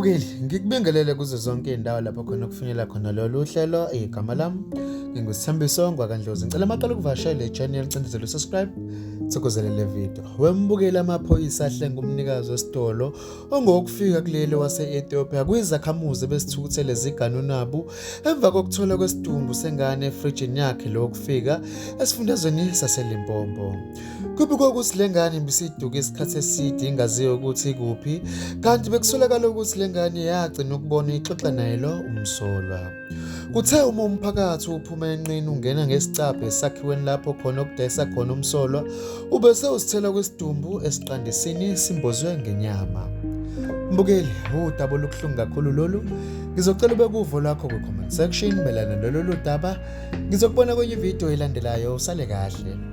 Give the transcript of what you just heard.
Mbukeli, ngikubingelele kuzo zonke izindawo lapho khona kufinyela khona lolu hlelo. Igama lami nginguSithembiso ngwakaNdlozi. Ngicela amaqala ukuvashela le channel, cindezela subscribe, thokozele le video. Wembukeli, amaphoyisa ahlenga umnikazi wesitolo ongowokufika kuleli wase-Ethiopia kwizakhamuzi ebesithukuthele ziganunabu emva kokuthola kwesidumbu sengane efrijini yakhe lokufika esifundazweni saseLimpopo. Kubikwa ukuthi le ngane ibisiduke isikhathi eside ingaziyo ukuthi ikuphi, kanti bekusolakala ukuthi le ngane yagcina ukubona ixoxa naye lo umsolwa. Kuthe uma umphakathi uphuma enqini ungena ngesicabha esakhiweni lapho khona okudayisa khona umsolwa, ube sewusithela kwesidumbu esiqandisini simbozwe ngenyama. Mbukeli, udaba olubuhlungu kakhulu lolu. Ngizocela ube kuvo lwakho kwi-comment section mayelana nalolu daba. Ngizokubona kwenye ividiyo elandelayo. Usale kahle.